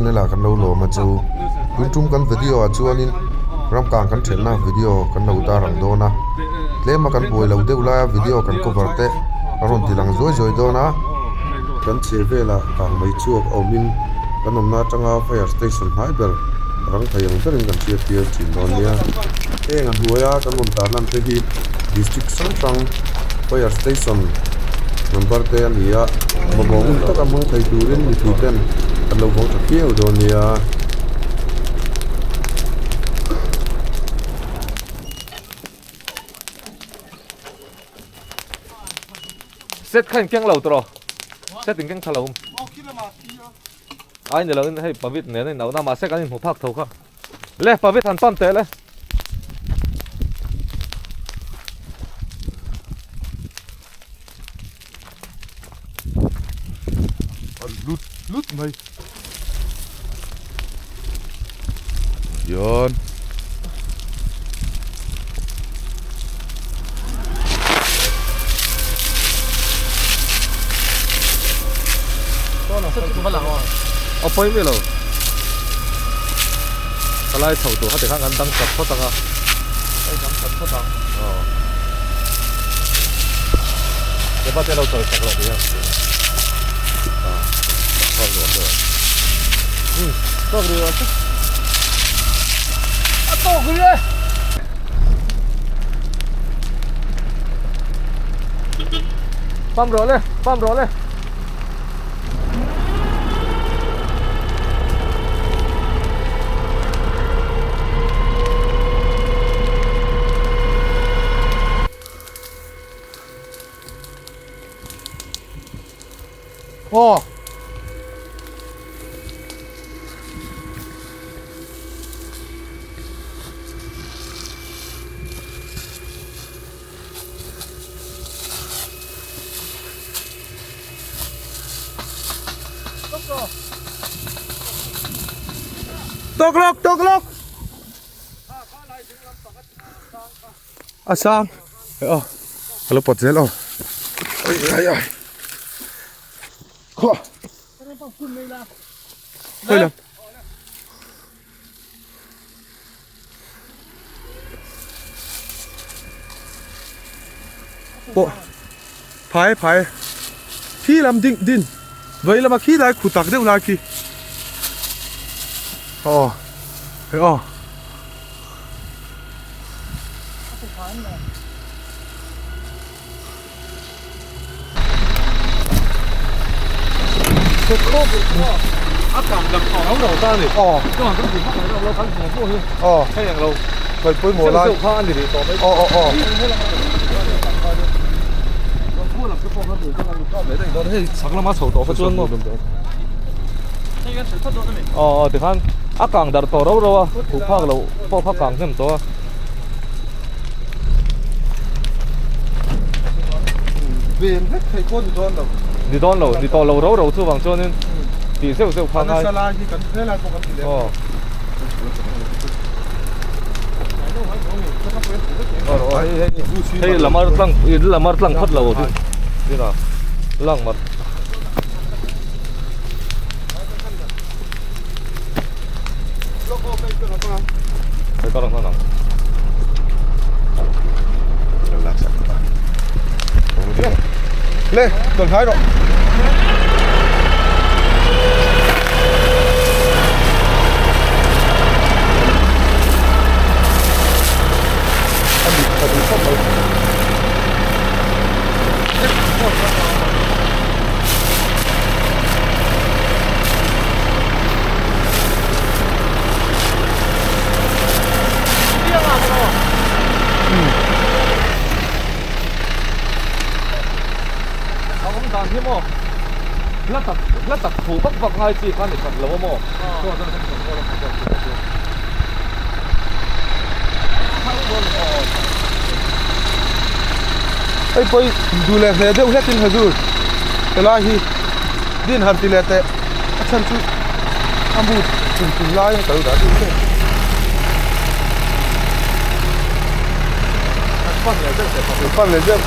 channel ah kan lo lawm a chu. Tun tum kan video ah chuanin ramkang kan thenna video kan lo tar ang dawn a. Tlema kan buai lo deuh laia video kan cover te a rawn ti lang zuai zuai dawn a. Kan chheh velah kang mai chhuak a awmin kan awmna atanga fire station hnai ber rang thei ang berin kan hriat tir thin dawn nia. Heng a hnuaia kan rawn tar lan te hi district hrang hrang fire station number te a ni a, mamawh ngun taka hmang thei turin mipui ten an lo vawng tha phiau dawn nia. Set kha in keng lo tawh set in keng tha lo ai ni lo in hei pavit nen a in auh na mahse kan inhmu phak tho kha le pavit han pump teh le. Lut lut mai hian A pawi mai lo Ka lai chho tur kha tikhan kan dang chat phawt ang a Hei dang chat phawt ang Aw Kepa te lo chawi sak loh tih hian Tawk rih rawh se. A tawk rih e. Pam rawh le, pam rawh le. Aw. Tawk lawk, tawk lawk. A sang. Aw. A lo pawt zel aw. Ai ai ai. Khaw. Hoi lam. Pawh. Phai phai. Khi lam ding din. Vei lama khi lai khu tak deuh lai khi. Aw. Hei aw. Tikhan a kang darh tawh rau rau a huh phak loh pawh kha kang hnem tawh a. Ven vek thei pawh ni dawn lo. Ni dawn lo, ni tawh lo rau rau chuvang chuanin tih zeuh zeuh kha ngai. A nasa lai hi kan helai pawh kan ti lem. Aw. Hei lamar tlang lamar tlang khat lo din din a lang mar. Le, tuan hlai rawh. A mit tha duh khawp mai. Hei pawh duh leh hle deuh hlekin Hazur helai hi din han ti leh teh a chhan chu a mut tum tum lai a kal dah deuh hle. Pan leh deuh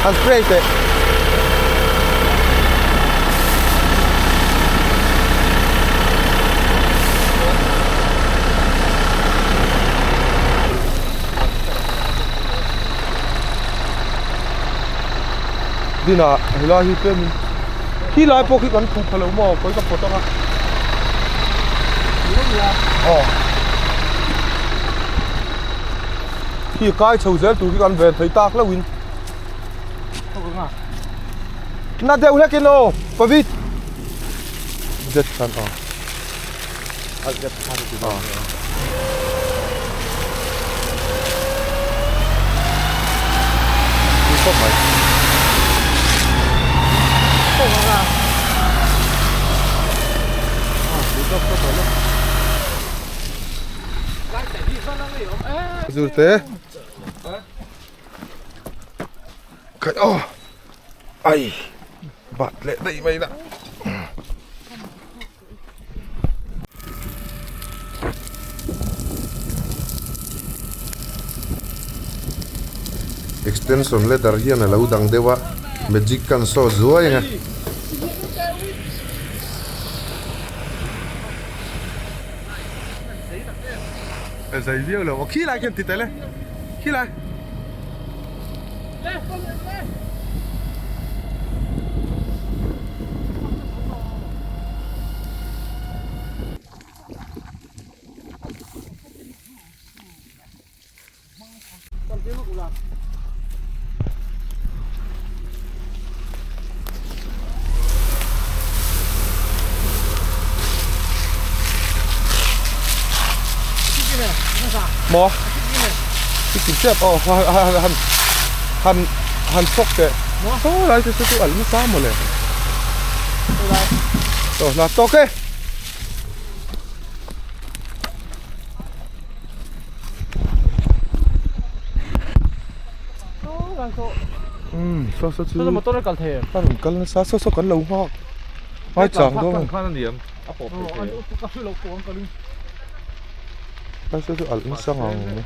han spray teh. Dinah helai hi tlem in khi lai pawh khi kan phu pha lo maw kawi ka pawt ang a aw khi kai chho zel tur khi kan ven thei tak lo in na deuh hlek in aw pavit zet khan aw a zet khan aw Zurte Khai aw ai bat leh daih mai la. Extension ladder hian a lo dang deuh a magic kan saw zuai ang e. Zai viau lo khi lai khian ti tel e khi lai. Maw i tep aw han han han chhawk teh saw lai te chu al nasa mawle aw la tawk e. Umm saw saw chu motor a kal thei em a rawn kal nasa saw saw kan lo nghak ai chang dawn a khan a ni em a pawp thei thei ka hre lo pawh ang ka ring ai saw chu alh nasa ngang mai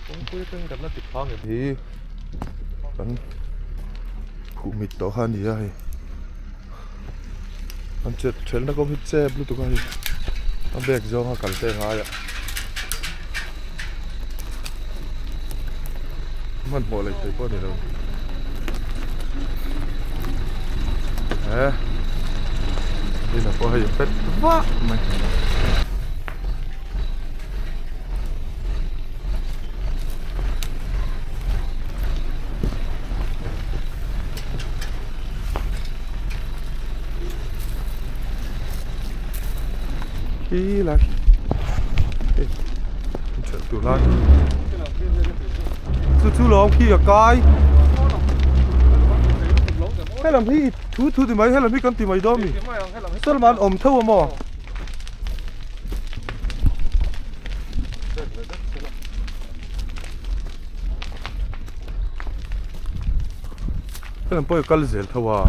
kawngpui atang kan la ti phang em hi kan khuh mit tawh kha a ni a hei an chet thelna kawng hi chep lutuk a hei a bag zawnga kal te a ngai a hmanhmawh leh thei pawh a ni lo he inah pawh hei a pet vah mai. Khi lai hei ṭhelh tur lai chu chu lawm khi a kai helam hi thu thu ti mai helam hi kan ti mai dawn mi saw lamah an awm tho a maw. Helam pawh hi kal zel tho a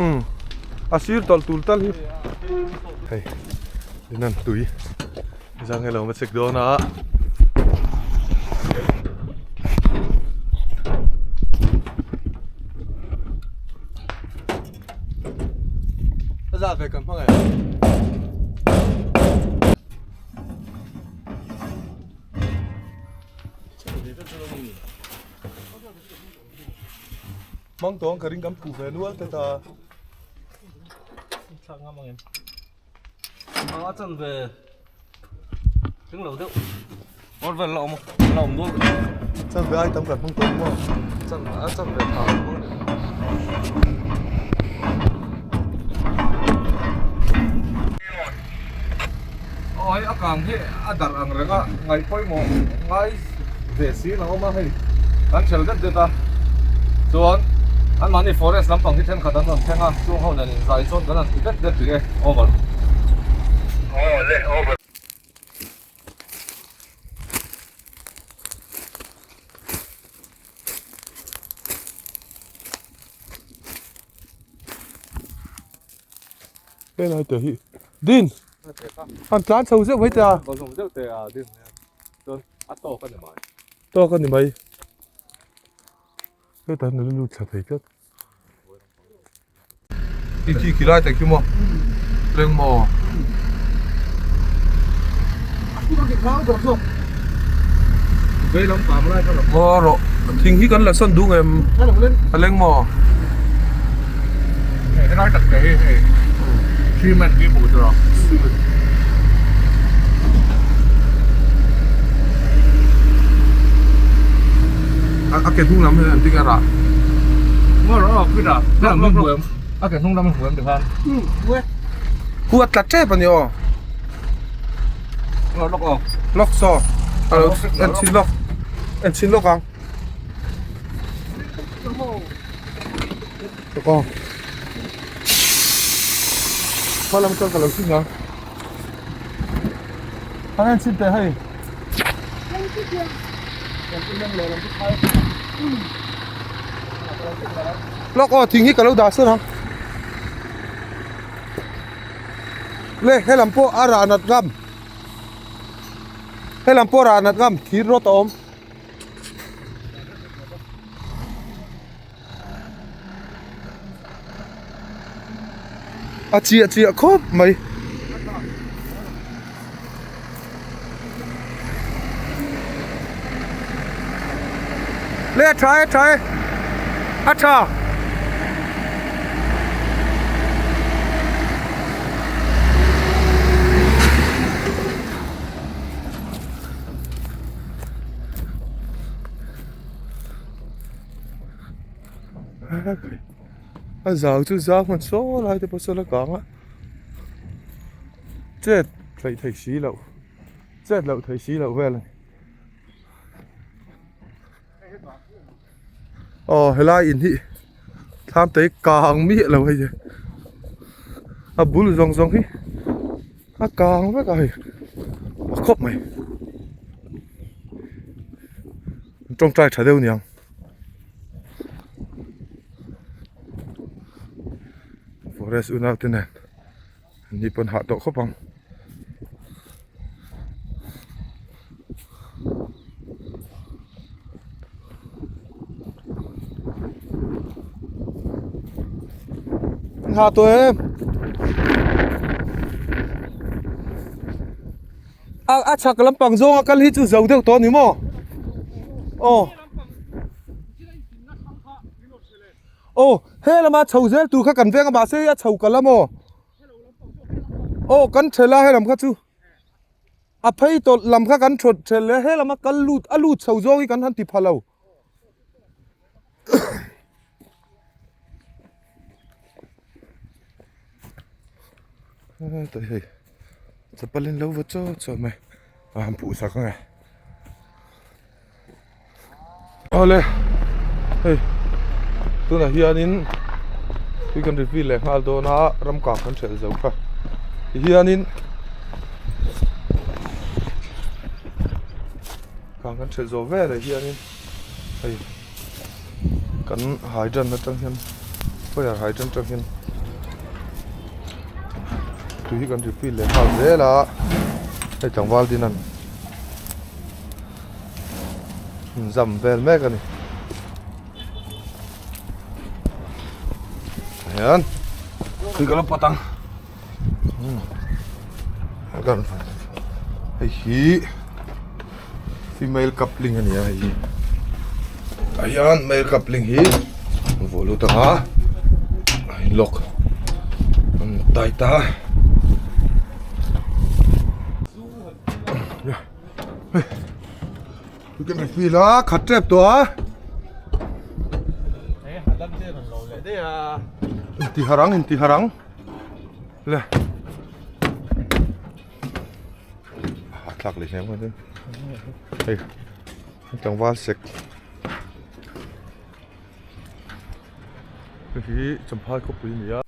umm a sir tawlh tur tal hi hei in an tui zang hi a lo ma chek dawn a. Za ve kan hmang e. Mang tawng ka ring kan phu ve nual te ta. Thlak ngam ang em. A chan ve tling lo deuh. Or vel la awm la awm nual. Chan ve ai tam kan hmang tawng maw. Chan a chan ve tha maw ni. Aw hei a kang hi a darh ang reng a ngaih pawimawh ngai ve si lo awm a hei kan ṭhel det det a chuan anmahni forest lampang hi thenkhat an rawn thleng a chung ho nen inzai chuan kan han ti det det rih e over. Helai te hi Din an tlan chho zeuh mai te a Bawlhhlawh zeuh te a Din chuan a tawk a ni mai tawk a ni mai hetah hian a lut thla thei tlat khi khi khi lai te khi maw reng maw Aw rawh thing hi kan la sawn duh ngem a leng maw? A ke hnung lam hian an ti nge rah? Hu a tla tep a ni aw. Lawk saw a lo en chhin lawk en chhin lawk ang aw hma lam chuan ka lo chhin ang an en chhin teh hei lawk aw thing hi ka lo dah sawn ang. Le helam pawh a rah nat ngam helam pawh a rah nat ngam thir rawt a awm. A chiah chiah khawp mai. Le a tha e a tha e a tha. A zau chu zau hman saw lai te pawh saw la kang a. Chet theih theih si loh chet loh theih si loh vel a ni aw helai in hi thlam te hi kang miah lo hei a bul zawng zawng hi a kang vek a hei a khawp mai tawngtai tha deuh niang. Forest unau te nen an ni pawn hah tawh khawp ang. An hah tawh em? A a chhak lampang zawnga kal hi chu zo deuh tawh a ni maw? Aw. Aw he lama chho zel tur kha kan veng a mahse a chho kal a maw? Aw kan ṭhel a helam kha chu a phei tawlh lam kha kan ṭhawt ṭhel leh he lama kal lut a lut chho zawng hi kan han ti pha lo. Hei chapal in lo va chaw chaw mai a han phuh sak ang e. Awle hei tunah hianin tui kan refill leh nghal dawn a ram kang kan hrelh zo kha tihianin kang kan hrelh zawh veleh hianin hei kan hydrant atang hian fire hydrant atang hian tui hi kan refill leh nghal zel a hei tlangval din an. Zam vel mek a ni hian tui ka la pawt ang hei hi female coupling a ni a hei hi tah hian male coupling hi an vuah lut ang a a in lock an tight a. Kan refill a khat tep tawh a inti harang inti harang le a thlak leh hle mai hei tlangval sek hei hi champhai khawpui a ni a.